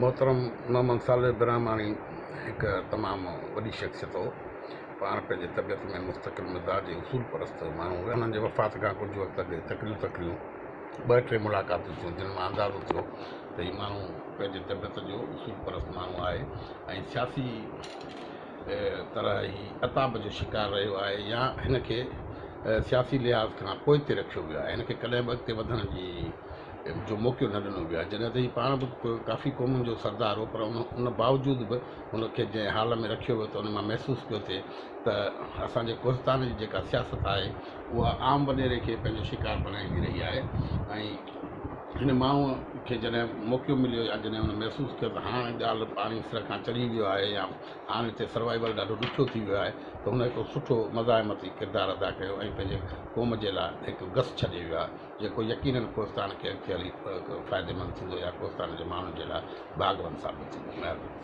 محترم محمد صالح براهماڻي هڪ تمام وڏي شخصيت هو. پاڻ پنهنجي طبيعت ۾ مستقل مزاج ۽ اصول پرست ماڻهو هو. انهن جي وفات کان ڪجهه وقت اڳ تقريون تقريون ٻه ٽي ملاقاتون ٿيون جن مان اندازو ٿيو ته هي ماڻهو پنهنجي طبيعت جو اصول پرست ماڻهو آهي ۽ سياسي طرح هي عتاب جو شڪار رهيو آهي يا هن کي سياسي لحاظ کان پوئتي رکيو ويو آهي. هن کي ڪڏهن به اڳتي وڌڻ جي جو موقعو نه ڏنو ويو آهي. جڏهن ته هي پاڻ به ڪافي قومن جو سردار هو پر ان باوجود به هن کي جنهن حال ۾ رکيو ويو ته ان مان محسوس پيو ٿئي ته اسان جي ڪوهستان جي جيڪا سياست آهي اها عام وڏيري کي پنهنجو شڪار بڻائيندي رهي آهي ۽ هن ماڻهوء کي جڏهن موقعو مليو يا جڏهن هن محسوس ڪيو ته هاڻ ڳالهه پاڻي سر کان چڙهي ويو آهي يا هاڻ هتي سروائيول ڏاڍو ڏکيو ٿي ويو آهي ته هن هڪ سٺو مزاحمتي ڪردار ادا ڪيو ۽ پنهنجي قوم جي لاء هڪ گس ڇڏي ويو آهي. جيڪو يقينن ڪوهستان کي اڳتي هلي فائديمند ٿيندو يا ڪوهستان جي ماڻهن جي لاء ڀاڳوند ثابت ٿيندو. مهرباني.